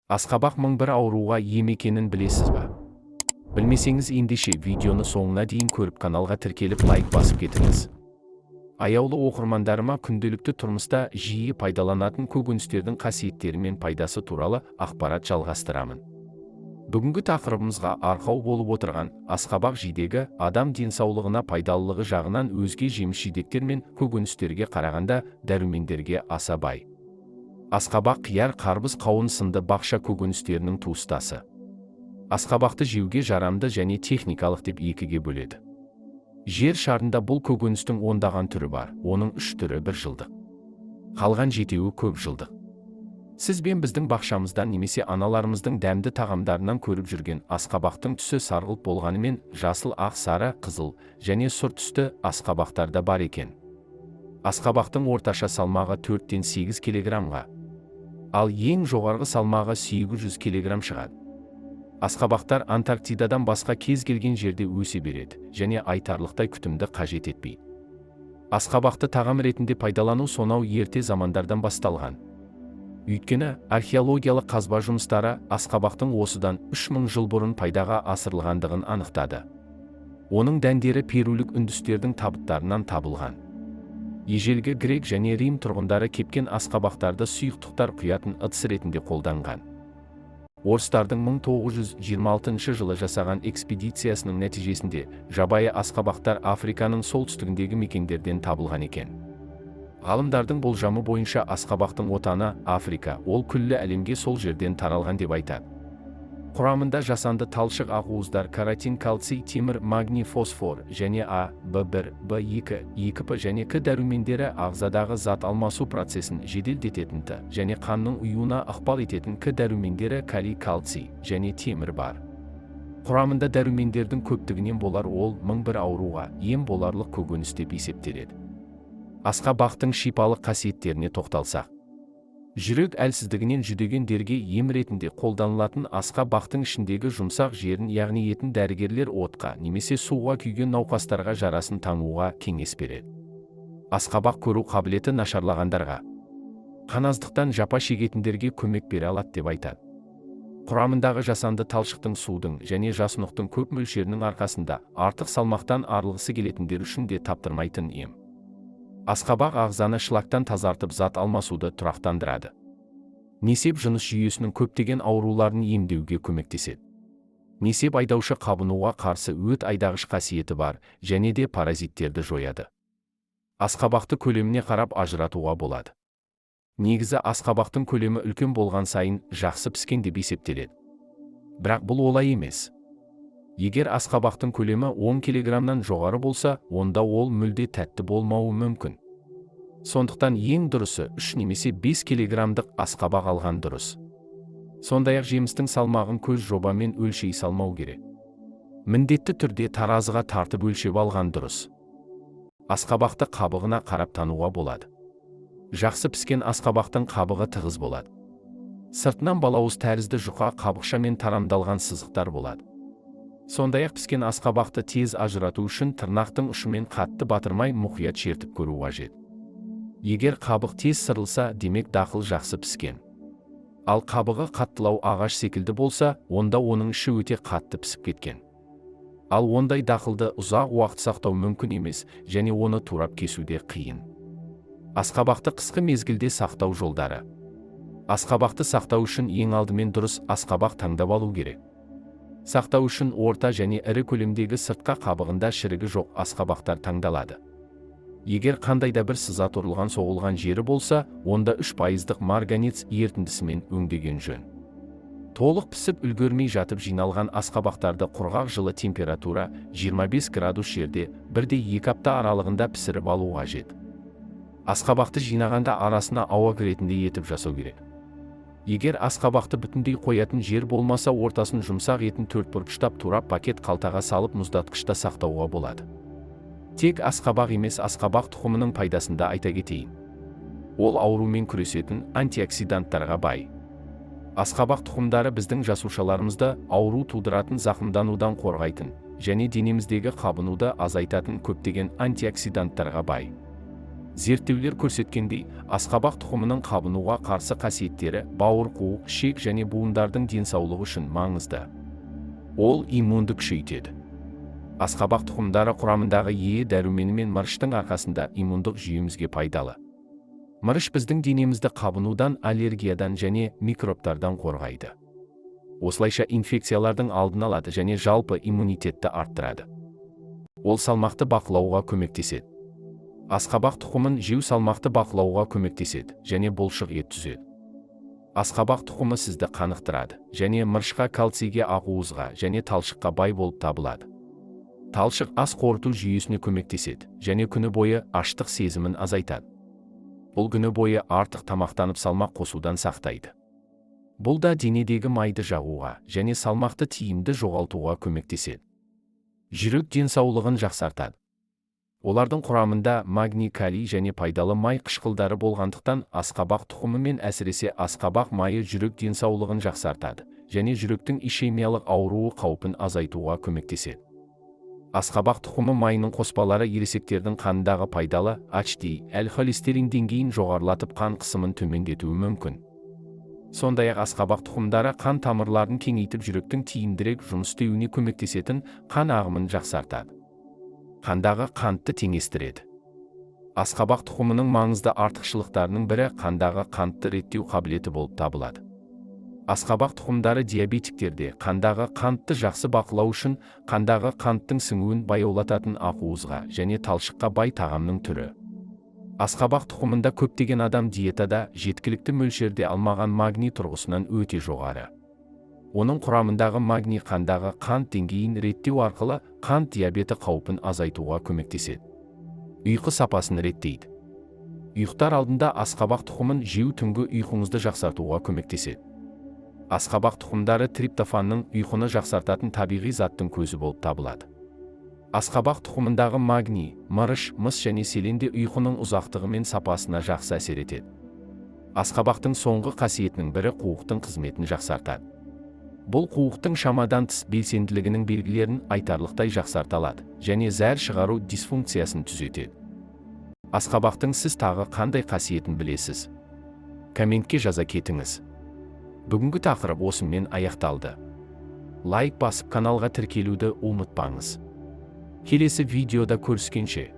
Асқабақ 1001 ауруға ем екенін білесіз ба? Білмесеңіз, ендеше видеоны соңына дейін көріп, каналға тіркеліп, лайк басып кетіңіз. Аяулы оқырмандарыма күнделікті тұрмыста жиі пайдаланатын көкөністердің қасиеттері мен пайдасы туралы ақпарат жалғастырамын. Бүгінгі тақырыбымызға арқау болып отырған асқабақ жидегі адам денсаулығына пайдалылығы жағынан өзге жеміс-жидектер мен көкөністерге қарағанда дәрумендерге аса бай. Асқабақ қияр, қарбыз, қауын сынды бақша көкөністерінің туыстасы. Асқабақты жеуге жарамды және техникалық деп екіге бөледі. Жер шарында бұл көкөністің ондаған түрі бар, оның үш түрі бір жылдық. Қалған жетеуі көп жылдық. Сіз бен біздің бақшамыздан немесе аналарымыздың дәмді тағамдарынан көріп жүрген асқабақтың түсі сарғылт болғанымен, жасыл, ақ, сары, қызыл және сұр түсті асқабақтар да бар екен. Асқабақтың орташа салмағы 4-тен 8 килограммға, ал ең жоғарғы салмағы 800 килограмм шығады. Асқабақтар Антарктидадан басқа кез келген жерде өсе береді және айтарлықтай күтімді қажет етпейді. Асқабақты тағам ретінде пайдалану сонау ерте замандардан басталған. Өйткені археологиялық қазба жұмыстары асқабақтың осыдан 3000 жыл бұрын пайдаға асырылғандығын анықтады. Оның дәндері перулік үндістердің табыттарынан табылған. Ежелгі грек және рим тұрғындары кепкен асқабақтарды сұйықтықтар құятын ыдыс ретінде қолданған. Орыстардың 1926 жылы жасаған экспедициясының нәтижесінде жабайы асқабақтар Африканың солтүстігіндегі мекендерден табылған екен. Ғалымдардың болжамы бойынша, асқабақтың отаны Африка, ол күллі әлемге сол жерден таралған деп айтады. Құрамында жасанды талшық, ақуыздар, каротин, кальций, темір, магний, фосфор және А, В1, В2, 2П және К дәрумендері, ағзадағы зат алмасу процесін жеделдететін Т және қанның ұюына ықпал ететін К дәрумендері, калий, кальций және темір бар. Құрамында дәрумендердің көптігінен болар, ол 1001 ауруға ем боларлық көкөніс деп есептеледі. Асқабақтың шипалық қасиеттеріне тоқталсақ, жүрек әлсіздігінен жүдегендерге ем ретінде қолданылатын асқабақтың ішіндегі жұмсақ жерін, яғни етін дәрігерлер отқа немесе суға күйген науқастарға жарасын таңуға кеңес береді. Асқабақ көру қабілеті нашарлағандарға, қаназдықтан жапа шегетіндерге көмек бере алады деп айтады. Құрамындағы жасанды талшықтың, судың және жасұнықтың көп мөлшерінің арқасында артық салмақтан арылғысы келетіндер үшін де таптырмайтын ем. Асқабақ ағзаны шлактан тазартып, зат алмасуды тұрақтандырады. Несеп жыныс жүйесінің көптеген ауруларын емдеуге көмектеседі. Несеп айдаушы қабынуға қарсы өт айдағыш қасиеті бар және де паразиттерді жояды. Асқабақты көлеміне қарап ажыратуға болады. Негізі асқабақтың көлемі үлкен болған сайын жақсы піскен деп есептеледі. Бірақ бұл олай емес. Егер асқабақтың көлемі 10 килограммнан жоғары болса, онда ол мүлде тәтті болмауы мүмкін. Сондықтан ең дұрысы 3 немесе 5 килограммдық асқабақ алған дұрыс. Сондай-ақ жемістің салмағын көз жобамен өлшей салмау керек. Міндетті түрде таразыға тартып өлшеп алған дұрыс. Асқабақты қабығына қарап тануға болады. Жақсы піскен асқабақтың қабығы тығыз болады. Сыртынан балауыз тәрізді жұқа қабықшамен тарамдалған сызықтар болады. Сондай-ақ піскен асқабақты тез ажырату үшін тырнақтың ұшымен қатты батырмай, мұқият шертіп көру қажет. Егер қабық тез сырылса, демек дақыл жақсы піскен. Ал қабығы қаттылау ағаш секілді болса, онда оның іші өте қатты пісіп кеткен. Ал ондай дақылды ұзақ уақыт сақтау мүмкін емес және оны турап кесу де қиын. Асқабақты қысқы мезгілде сақтау жолдары. Асқабақты сақтау үшін ең алдымен дұрыс асқабақ таңдап алу керек. Сақтау үшін орта және ірі көлемдегі, сыртқа қабығында шірігі жоқ асқабақтар таңдалады. Егер қандай да бір сызат ұрылған, соғылған жері болса, онда 3 пайыздық марганец ерітіндісімен өңдеген жөн. Толық пісіп үлгермей жатып жиналған асқабақтарды құрғақ, жылы, температура 25 градус жерде бірде 2 апта аралығында пісіріп алу қажет. Асқабақты жинағанда арасына ауа кіретіндей етіп жасау керек. Егер асқабақты бүтіндей қоятын жер болмаса, ортасын жұмсақ етін төртбұрыштап турап, пакет қалтаға салып, мұздатқышта сақтауға болады. Тек асқабақ емес, асқабақ тұқымының пайдасын да айта кетейін. Ол аурумен күресетін антиоксиданттарға бай. Асқабақ тұқымдары біздің жасушаларымызды ауру тудыратын зақымданудан қорғайтын және денеміздегі қабынуды азайтатын көптеген антиоксиданттарға бай. Зерттеулер көрсеткендей, асқабақ тұқымының қабынуға қарсы қасиеттері бауыр, қуық, ішек және буындардың денсаулығы үшін маңызды. Ол иммунды күшейтеді. Асқабақ тұқымдары құрамындағы Е дәрумені мен мырыштың арқасында иммундық жүйемізге пайдалы. Мырыш біздің денемізді қабынудан, аллергиядан және микробтардан қорғайды. Осылайша инфекциялардың алдын алады және жалпы иммунитетті арттырады. Ол салмақты бақылауға көмектеседі. Асқабақ тұқымын жеу салмақты бақылауға көмектеседі және бұлшық ет түзеді. Асқабақ тұқымы сізді қанықтырады және мырышқа, кальцийге, ақуызға және талшыққа бай болып табылады. Талшық ас қорыту жүйесіне көмектеседі және күні бойы аштық сезімін азайтады. Бұл күні бойы артық тамақтанып, салмақ қосудан сақтайды. Бұл да денедегі майды жағуға және салмақты тиімді жоғалтуға көмектеседі. Жүрек денсаулығын жақсартады. Олардың құрамында магний, калий және пайдалы май қышқылдары болғандықтан, асқабақ тұқымы мен әсіресе асқабақ майы жүрек денсаулығын жақсартады және жүректің ишемиялық ауруы қаупін азайтуға көмектеседі. Асқабақ тұқымы майының қоспалары ересектердің қанындағы пайдалы HDL холестерин деңгейін жоғарылатып, қан қысымын төмендетуі мүмкін. Сондай-ақ асқабақ тұқымдары қан тамырларын кеңейтіп, жүректің тиімдірек жұмыс істеуіне көмектесетін қан ағымын жақсартады. Қандағы қантты теңестіреді. Асқабақ тұқымының маңызды артықшылықтарының бірі қандағы қантты реттеу қабілеті болып табылады. Асқабақ тұқымдары диабетиктерде қандағы қантты жақсы бақылау үшін қандағы қанттың сіңуін баяулататын ақуызға және талшыққа бай тағамның түрі. Асқабақ тұқымында көптеген адам диетада жеткілікті мөлшерде алмаған магний тұрғысынан өте жоғары. Оның құрамындағы магний қандағы қант деңгейін реттеу арқылы қант диабеті қаупін азайтуға көмектеседі. Ұйқы сапасын реттейді. Ұйықтар алдында асқабақ тұқымын жеу түнгі ұйқыңызды жақсартуға көмектеседі. Асқабақ тұқымдары триптофанның, ұйқыны жақсартатын табиғи заттың көзі болып табылады. Асқабақ тұқымындағы магний, мырыш, мыс және селен де ұйқының ұзақтығы мен сапасына жақсы әсер етеді. Асқабақтың соңғы қасиетінің бірі қуықтың қызметін жақсартады. Бұл қуықтың шамадан тыс белсенділігінің белгілерін айтарлықтай жақсарта алады және зәр шығару дисфункциясын түзетеді. Асқабақтың сіз тағы қандай қасиетін білесіз? Комментке жаза кетіңіз. Бүгінгі тақырып осымен аяқталды. Лайк басып, каналға тіркелуді ұмытпаңыз. Келесі видеода көріскенше.